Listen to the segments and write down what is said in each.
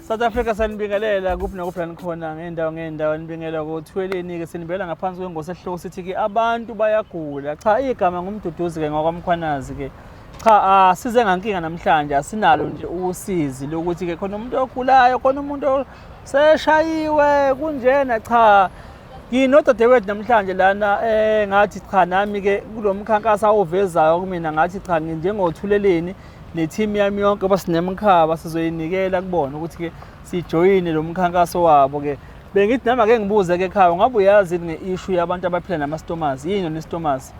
South Africa, sanibingelela kuphi nakuphi la nikhona ngendawo ngendawo. Nibingela kothweleni-ke, sinibela ngaphansi kwengosi esihloko sithi-ke "Abantu bayagula". Cha, igama nguMduduzi-ke ngakwaMkhwanazi-ke. Cha, asize ngankinga namhlanje, asinalo nje usizi lokuthi-ke khona umuntu ogulayo, khona umuntu seshayiwe kunjena. Cha, nginodadewethu namhlanje lana. Ngathi cha, nami-ke kulo mkhankaso awuvezayo kumina, ngathi cha, njengothuleleni ne-team yami yonke ngoba sinemkhaba, sizoyinikela kubona ukuthi-ke sijoyine lo mkhankaso wabo-ke. Bengithi nami ake ngibuze-ke ekhaya, ungabe uyazi yini nge-issue yabantu abaphila nama-stomas? Yini yona i-stomas,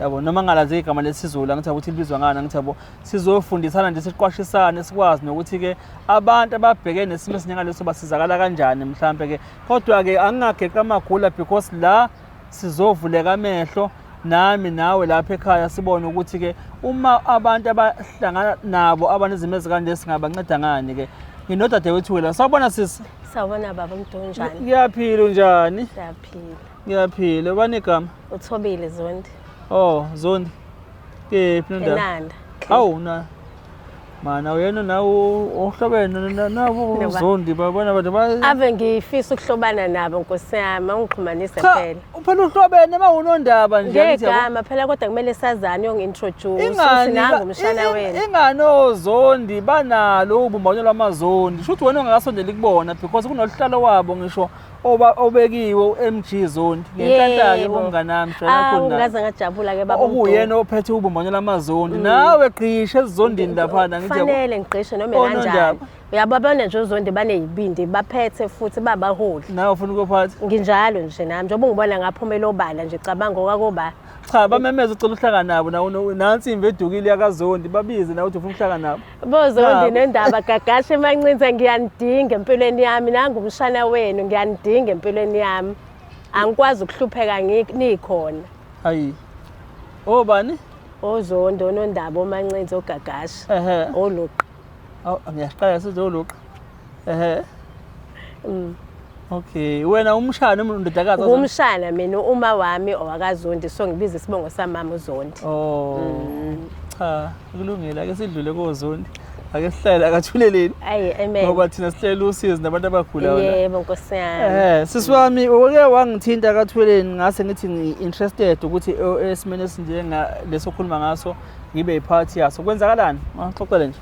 yabo? Noma ngalazi igama lesiZulu, angithi ukuthi libizwa ngani, angithi yabo? Sizofundisana nje, siqwashisane, sikwazi nokuthi-ke abantu ababhekene nesimo esinjengaleso basizakala kanjani mhlampe-ke. Kodwa-ke angingageqi amagula because la sizovuleka amehlo nami nawe lapha ekhaya, sibone ukuthi-ke uma abantu abahlangana nabo abanezimo ezikanje singabanceda ngani-ke. Nginodadewethu la. Sawubona, sisi. Sawubona, baba Mdu, unjani? Ngiyaphila, unjani? Siyaphila. Ngiyaphila. Ubani igama? Uthobile Zondi. Oh, Zondi. Kephi nondawo? Enanda. Hawu, na mana uyena nawe ohlobene nabo? Noba. Zondi babona abantu ba Ave ngifisa ukuhlobana nabo, nkosi yami, awungixhumanise Cha, phela. Phela uhlobene uma unondaba nje, angithi yabo? Ngegama phela, kodwa kumele sazane, uyongi-introduce Ingani ukuthi nangu umshana wenu. Ingani oZondi banalo ubumbano lwamaZondi, shuthi wena ungakasondeli kubona because kunoluhlalo wabo ngisho obekiwe u-MG Zondi ngenhlanhla-ke. Umnganami Ah, ungaze ngajabula-ke, baba Mdu. Okuyena ophethe ubumbano lwamaZondi. Nawe gqishe ezizondini laphana, ngithi yabo. Kufanele ngigqishe noma Onondaba. kanjani. Uyababona nje uZondi baneyibindi, baphethe futhi babaholi. Nawe ufuna ukuyophatha? Nginjalo nje nami, njengoba ungibona ngaphumela obala nje, cabanga okwakoba. Cha, bamemeza, ucela uhlangana nabo. Nawe nansi imve edukile yakaZondi, babize nawe uthi ufuna ukuhlangana nabo. BoZondi Nabo. nendaba gagashe emancinza, ngiyanidinga empilweni yami. Nangu umshana wenu, ngiyanidinga empilweni yami. Angikwazi ukuhlupheka nikhona. Hayi, obani? OZondi, onondaba, omancinza, ogagashe, oluqa. Awu, ngiyaqala sizoluqa. Ehe. Okay, wena umshana noma undodakazi? Ngumshana mina, uma wami owakaZondi, so ngibiza isibongo samama uZondi. Oh. Cha, kulungile, ake sidlule koZondi. Ake sihlale akathuleleni. Ayi, amen. Ngoba thina sihlele usizi nabantu abagulayo la. Yebo, nkosi yami. Sisi wami, uke wangithinta kathuleleni, ngase ngithi ngi-interested ukuthi esimeni esinjenga leso khuluma ngaso ngibe yiphathi yaso. Kwenzakalani? Maxoxele nje.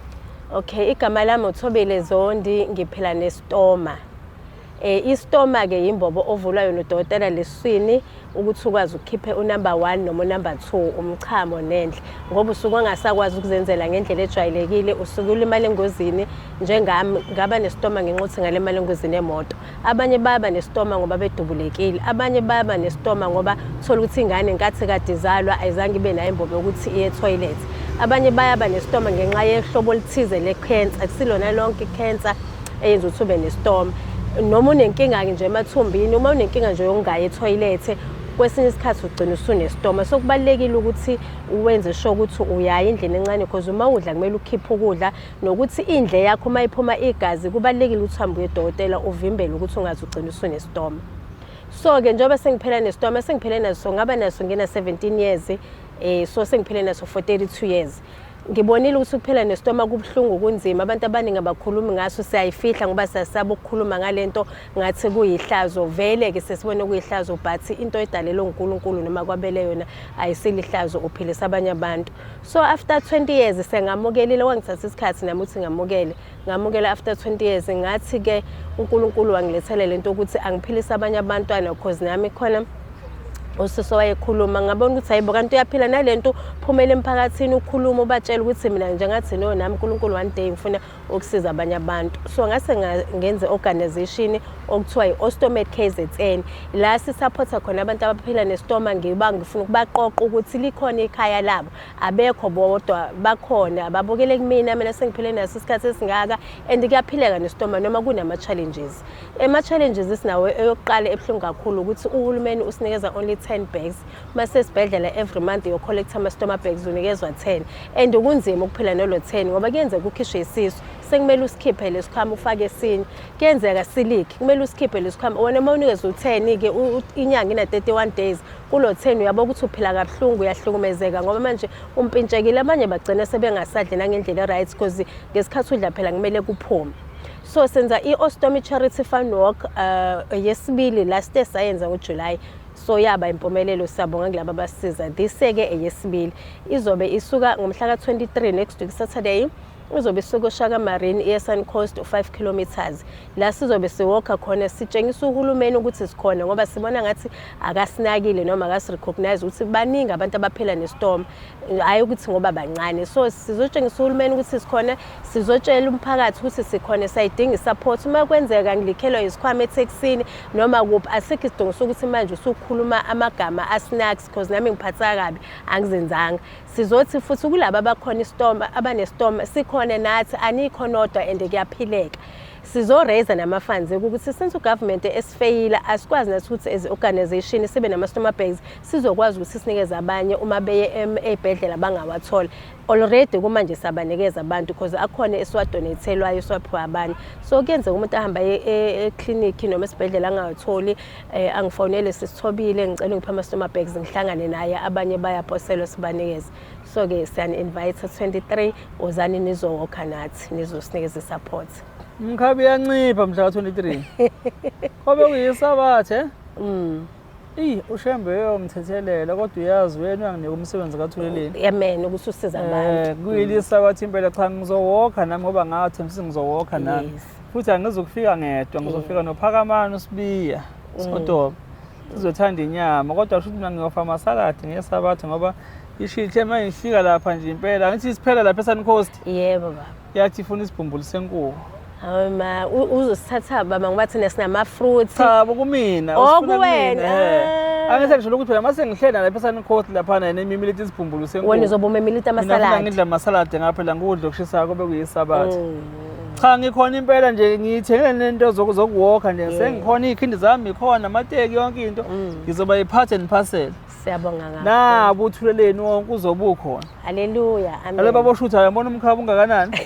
Okay, igama lami uThobile Zondi, ngiphila nestoma. Istoma ke yimbobo ovulwayo nodokotela leswini ukuthi ukwazi ukukhipha unumber 1 noma unumber 2, umchamo nendle, ngoba usuke ungasakwazi ukuzenzela ngendlela ejwayelekile, usuke ulimala engozini. Njengami ngaba nestoma ngenxa yokuthi ngalimala engozini yemoto. Abanye baba nestoma ngoba bedubulekile, abanye baba nestoma ngoba thola ukuthi ingane nkathi kade izalwa ayizange ibe nayo imbobo yokuthi iye toilet. Abanye bayaba nestoma ngenxa yehlobo oluthize le-cancer. Akusilona lonke i-cancer eyenza ukuthi ube nestoma. Noma unenkinga-ke nje emathumbini, uma unenkinga nje yokungayi ethoyilethe, kwesinye isikhathi ugcina usunestoma. So kubalulekile ukuthi uwenze sure ukuthi uyaya endlini encane, because uma udla kumele ukhiphe ukudla, nokuthi indle yakho uma iphuma igazi kubalulekile ukuthi uhambe uye edokotela, uvimbele ukuthi ungaze ugcine usunestoma. So-ke njengoba sengiphela nestoma, sengiphele naso, ngaba naso ngina-17 years, so sengiphile naso for 32 years. Ngibonile ukuthi ukuphela nestoma kubuhlungu, kunzima. Abantu abaningi abakhulumi ngaso, siyayifihla ngoba siyasaba ukukhuluma ngalento, ngathi kuyihlazo. Vele-ke sesibone kuyihlazo, but into edalelwe uNkulunkulu noma kwabele yona ayisilihlazo, uphilisa abanye abantu. So after 20 years sengamukelile, kwangithatha isikhathi nami ukuthi ngamukele. Ngamukela after 20 years. Ngathi-ke uNkulunkulu wangilethela lento ukuthi angiphilise abanye abantwana, cause nami khona usisi owayekhuluma, ngabona ukuthi hayibo, kanti uyaphila nalento. Phumela emphakathini, ukhuluma, ubatshela ukuthi mina nje ngathi no, nami uNkulunkulu one day ngifuna ukusiza abanye abantu. So ngase ngenze organization okuthiwa i-Ostomed KZN, la sisupporta khona abantu abaphila nestoma. Ngiba ngifuna ukubaqoqa ukuthi likhona ikhaya labo, abekho bodwa, bakhona babukele kumina. Mina sengiphile naso isikhathi esingaka and kuyaphileka nestoma noma kunama-challenges. Ema-challenges esinawo, eyokuqala ebuhlungu kakhulu ukuthi uhulumeni usinikeza only 10 bags. Mase esibhedlela every month uyo-collect ama-stoma bags, unikezwa 10 and kunzima ukuphila nolo 10 ngoba kuyenzeka ukhishwe isisu, sekumele usikhiphe lesikhwama ufake esinye. Kuyenzeka silikhi, kumele usikhiphe lesikhwama. Wena uma unikezwe u-10-ke, inyanga ina-31 days, kulo 10 uyabo ukuthi uphila kabuhlungu, uyahlukumezeka ngoba manje umpintshekile. Abanye bagcina sebengasadli nangendlela e-right, because ngesikhathi udla phela kumele kuphume. So senza i-ostomy charity fun walk yesibili. Last year sayenza ngoJuly, so yaba impumelelo, siyabonga kulabo abasiza. This year ke eyesibili izobe isuka ngomhla ka-23, next week Saturday, izobe isuka oShaka Marine iye Coast, 5 kilometers. La sizobe siwalka khona sitshengisa uhulumeni ukuthi sikhona, ngoba sibona ngathi akasinakile noma akasi-recognize ukuthi baningi abantu abaphila nestoma, hhayi ukuthi ngoba bancane. So sizotshengisa uhulumeni ukuthi sikhona, sizotshela umphakathi ukuthi sikhona, sayidinga i-support. Uma kwenzeka ngilikhelwa isikhwama etekisini noma kuphi, asikho isidingo sokuthi manje usukhuluma amagama asinaks, because nami ngiphatheka kabi, angizenzanga. Sizothi futhi kulaba abakhona istoma, abanestoma, sikhona nathi, anikho nodwa and kuyaphileka. Sizo-raise nama-funds ukuthi since ugovernment esifeyila, asikwazi nathi ukuthi as organization sibe nama-stoma bags, sizokwazi ukuthi sinikeze abanye uma beye ey'bhedlela bangawathola. Already kumanje siyabanikeza abantu because akhona esiwadonathelwayo, esiwaphiwa abanye. So kuyenzeka umuntu ahamba eklinikhi noma esibhedlela angawatholi, angifonele, "Sisithobile, ngicela ungiphe ama-stoma bags," ngihlangane naye. Abanye bayaposelwa, sibanikeze. So-ke siyani-invite 23, wozani nizowalka nathi, nizosinikeza i-support. Mkhabe iyancipha mhla ka-23 kobe kuyisabathe. Eyi, uShembe uyongithethelela, kodwa uyazi wena uyanginika umsebenzi kaThuleleni. Amen, ukuthi usiza abantu. Kuyilisabathi impela. Cha, ngizowalka nami ngoba ngathembisa ngizowalka nami. Futhi angizukufika ngedwa, ngizofika noPhakamani uSibiya Sodoba. Sizothanda inyama, kodwa kusho ukuthi mina ngiyofa amasaladi ngesabatha, ngoba ishithe uma ngifika lapha nje impela ngithi siphela lapha eSun Coast. Yebo baba. Yathi ifuna isibhumbulu senkukhu. Hayi ma, uzosithatha baba, ngoba thina sinama-fruits. Cha bo, kumina. Oh, usifuna kuwena. kumina, eh. Ah. Angithi ngisho ukuthi phela mase ngihleli lapha eSun Coast laphana nemimiliti isibhumbulu senkukhu. Wena uzobe umemilita Mina funa amasaladi. ngidla amasaladi ngaphela, ngikudla okushisayo kube kuyisabatha. Cha, ngikhona impela nje, ngiyithengele nento zokuwalka nje, sengikhona, iy'khindi zami ikhona, amateki, yonke into. Ngizoba yi-part and parcel. Siyabonga ngakho. Nabo uThuleleni wonke uzobe ukhona. Haleluya, amen. Nalaba boshutha, uyabona umkhaba ungakanani?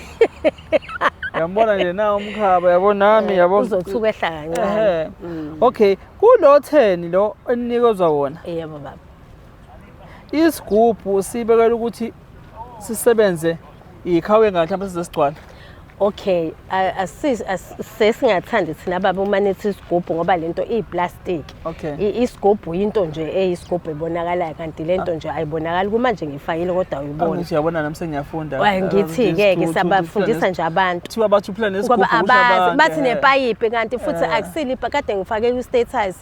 Uyambona nje na umkhaba, yabo nami, yabo. Uzothuka ehla kancane. Ehhe. Okay, kulo 10 lo eninikezwa wona, Yebo baba. isigubhu sibekela ukuthi sisebenze ikhawe ngani mhlawumbe size sigcwale? Okay, sesingathandi thina baba uma nithi isigubhu, ngoba lento iyiplastic. Isigubhu into nje eyisigubhu ebonakalayo, kanti lento nje ayibonakali. Kumanje ngifakile kodwa awuyiboni. Angithi uyabona nami sengiyafunda. Waye, ngithi-ke ke siyabafundisa nje abantu. Kuthiwa bathi uphila nesigubhu, Ngoba kusho abazi abantu, bathi nepayipi, kanti futhi akusile kade ngifake ku-status.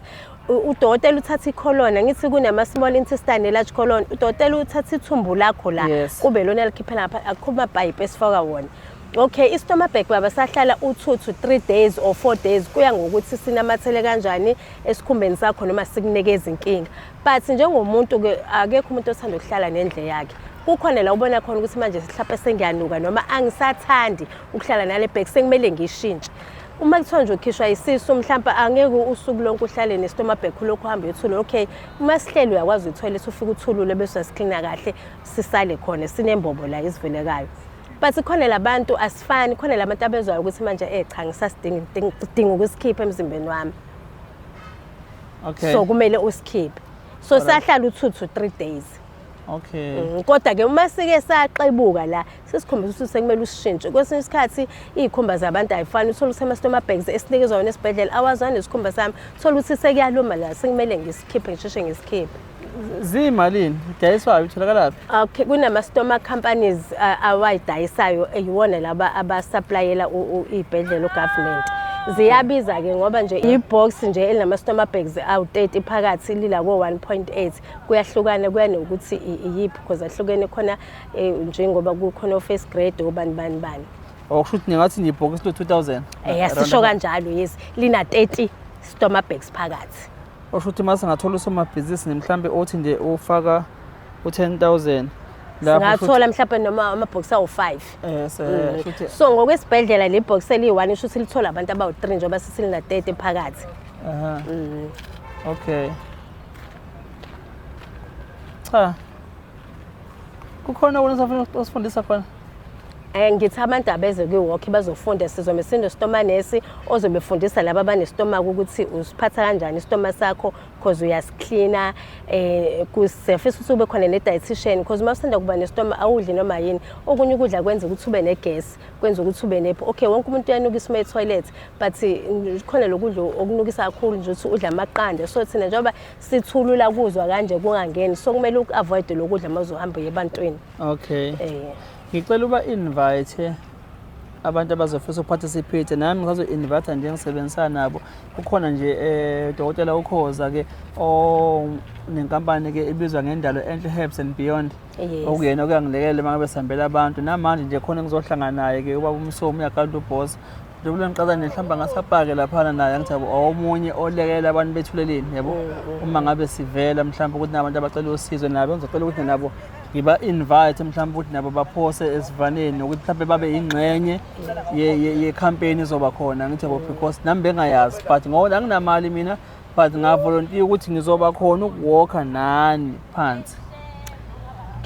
Udokotela uthatha icolon, ngithi kunama-small intestine ne-large colon, udokotela uthatha ithumbu lakho la, kube lona likhiphela ngapha, akukho mapayipi esifaka wona. Okay, istoma bag baba sahlala u-2 to 3 days or 4 days, kuya ngokuthi sinamathele kanjani esikhumbeni sakho noma sikunikeza inkinga. But njengomuntu-ke, akekho umuntu othanda ukuhlala nendle yakhe. Kukhona la ubona khona ukuthi manje mhlawumbe sengiyanuka noma angisathandi ukuhlala nale bag, sekumele ngiyishintshe. Uma kuthiwa nje ukhishwa isisu, mhlawumbe angeke usuku lonke uhlale nestoma bag, ulokhu uhambe uyothula. Okay, uma sihleli uyakwazi uthoyilethi, ufike uthulule bese uyasiklina kahle, sisale khona sinembobo la ezivulekayo. But khona labantu asifani, khona labantu abezwayo ukuthi manje cha, ngisasidinga, ngidinga ukusikhipha emzimbeni wami. So kumele usikhiphe, so sahlala u-2 to 3 days. Kodwa-ke uma sike saqebuka la, sesikhombisa ukuthi sekumele usishintshe. Kwesinye isikhathi iy'khumba zabantu ayifani, uthole ukuthi ama-stoma bags esinikezwa wona esibhedlela awazwani nesikhumba sami, uthole ukuthi sekuyaluma la, sekumele ngisikhiphe, ngisheshe ngisikhiphe. Ziyimalini? Idayiswayo, itholakalaphi? Okay, kunama-stoma companies awayidayisayo, eyiwona laba abasuplayela iy'bhedlela, ugovernment. Ziyabiza-ke, ngoba nje i-box nje elinama-stoma bags awu-30 phakathi lila ko-1.8. Kuyahlukana, kuya nokuthi iyiphi, because ahlukene khona, njengoba kukhona o-first grade, obani bani bani. Okusho ukuthi ningathi nje ibhokisi lo-2000. Asisho kanjalo, yes, lina 30 stoma bags phakathi. Osho ukuthi uma singathola usomabhizinisi mhlambe othi nje ufaka u-10,000 lapho Singathola mhlawumbe noma amabhokisi awu-5. Yes, shuthi So ngokwesibhedlela le box eliyi-1 isho ukuthi lithola abantu abawu-3, njengoba sithi lina-30 phakathi. Aha. Okay. Cha. Kukhona okunye osafuna usifundisa khona? Ngithi abantu abeze kwi-walk bazofunda, sizobe sino-stoma nurse ozobe efundisa laba abanestomach ukuthi usiphatha kanjani istoma sakho because uyasiklina. Siyafisa ukuthi ube khona ne-dietitian because uma usanda kuba nestoma awudli noma yini. Okunye ukudla kwenza ukuthi ube negesi, kwenza ukuthi ube nepho. Okay, wonke umuntu uyanukisa uma e-toilet, but khona lokudla okunukisa kakhulu nje ukuthi udla amaqanda, so thina njengoba sithulula kuzwa kanje kungangeni, so kumele uku-avoid lokudla uma uzohamba uye ebantwini. Okay. Ngicela uba invite abantu abazofisa ukuparticipate, nami ngisazo-invite nje ngisebenzisana nabo. Kukhona nje dokotela uKhoza ke onenkampani ke ebizwa ngeNdalo Enhle Herbs and Beyond. Okuyena okuyangilekelela uma ngabe sihambela abantu. Namanje nje khona ngizohlangana naye ke ubaba uMsomi uyakanti uboss. Njengoba ngiqala nje mhlawumbe angasapake laphana naye, angithi yabo, omunye olekelela abantu bethuleleni, yabo, uma ngabe sivela mhlawumbe ukuthi nabantu abacela usizo nabo, ngizocela ukuthi nabo ngiba-invite mhlawumbe ukuthi nabo baphose esivaneni nokuthi mhlawumbe babe yingxenye ye-campaign izoba khona, ngithi yabo, because nami bengayazi, but ngoba anginamali mina, but ngavolontiya ukuthi ngizoba khona ukuwalka nani phansi.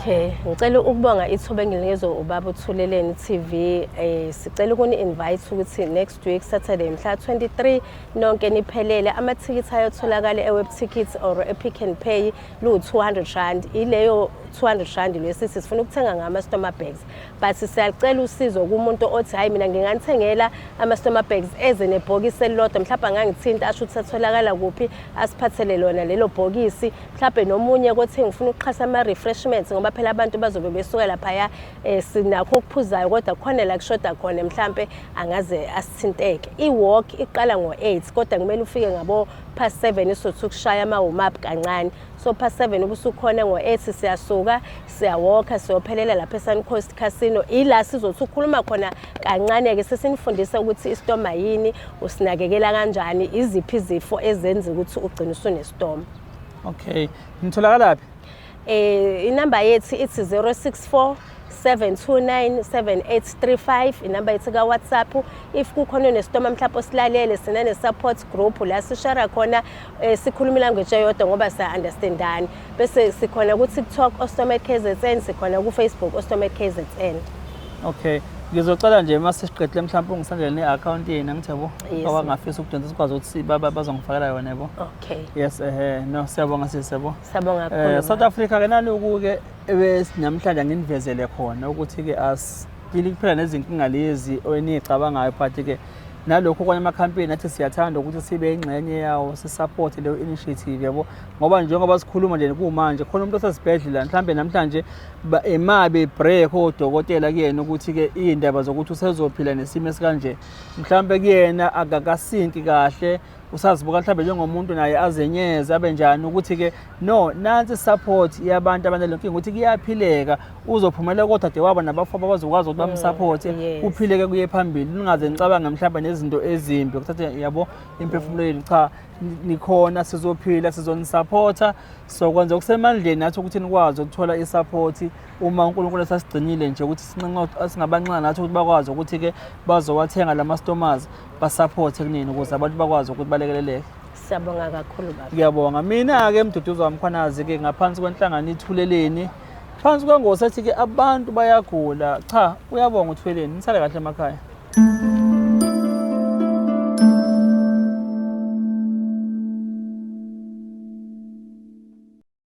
Okay, ngicela ukubonga ithuba engilikezwe ubaba uThuleleni TV. Sicela ukuni invite ukuthi next week Saturday mhla 23 nonke niphelele. Amathikithi ayotholakala e-Web Tickets or e-Pick and Pay, lu 200 rand. Ileyo 200 rand lesithi sifuna ukuthenga ngama stoma bags. But siyacela usizo kumuntu othi hayi, mina nginganithengela ama stoma bags eze nebhokisi elilodwa, mhlawumbe angangithinta asho ukuthi atholakala kuphi, asiphathele lona lelo bhokisi. Mhlawumbe nomunye kothi ngifuna ukuxhasa ama-refreshments, ngoba phela abantu bazobe besuka laphaya, sinakho okuphuzayo kodwa khona la kushoda khona, mhlampe angaze asithinteke. I-walk iqala ngo-8, kodwa kumele ufike ngabo past 7, isothi ukushaya ama-warm up kancane, so past 7 ubusukhona. Ngo-8 siyasuka, siyawalka, siyophelela lapha e-Suncoast Casino, ila sizothi ukukhuluma khona kancane-ke, sesinifundisa ukuthi istoma yini, usinakekela kanjani, iziphi izifo ezenza ukuthi ugcine usunestoma. Okay, nitholakala phi? Inamba yethu ithi 064 729 7835, inamba yethu ka WhatsApp. If kukhona nestoma mhlawumbe osilalele, sina ne support group la sishare khona, sikhuluma ilanguage eyodwa ngoba siya understandani. Bese sikhona ku TikTok, Ostomed KZN, sikhona ku Facebook, Ostomed KZN. Okay, ngizocela nje uma sesiqedile mhlawumbe ungisendele ne-account yenu, angithi yabo, Yes. abangafisa ukudonsa sikwazi ukuthi bazongifakela yona, yabo. Okay. Yes, no, siyabonga sisi, yabo. Siyabonga kakhulu. South Africa ke, naloku ke namhlanje nginivezele khona ukuthi ke asili kuphela nezinkinga lezi enicabangayo, but ke nalokhu kwanye amakhampani athi siyathanda ukuthi sibe ingxenye yawo, sisupport leyo initiative, yabo, ngoba njengoba sikhuluma nje kumanje khona umuntu osesibhedlela mhlambe namhlanje emabe break odokotela kuyena ukuthi ke iy'ndaba zokuthi usezophila nesimo esikanje, mhlambe kuyena akakasinki kahle, usazibuka mhlambe njengomuntu naye azenyeze abe njani, ukuthi-ke no, nansi support yabantu abanale nkinga ukuthi kuyaphileka, uzophumela kodadewabo nabafowabo abazokwazi ukuthi bamsupporte, kuphileke kuye phambili. Ningaze nicabange mhlawumbe nezinto ezimbi kuthathe, yabo, imphefumulo yenu. Cha, nikhona, sizophila, sizonisupporta, sokwenza okusemandleni nathi ukuthi nikwazi ukuthola isupport uma uNkulunkulu esasigcinile nje ukuthi sinxenxe singabanxenxa nathi ukuthi bakwazi ukuthi-ke bazowathenga lama-stomas, basupporte kunini ukuze abantu bakwazi ukuthi balekeleleke. Siyabonga kakhulu, baba. Ngiyabonga mina-ke, Mduduzi waMkhwanazi-ke, ngaphansi kwenhlangano iThuleleni, phansi kwengosi ethi-ke abantu bayagula. Cha, uyabonga uThuleleni. Nisale kahle emakhaya.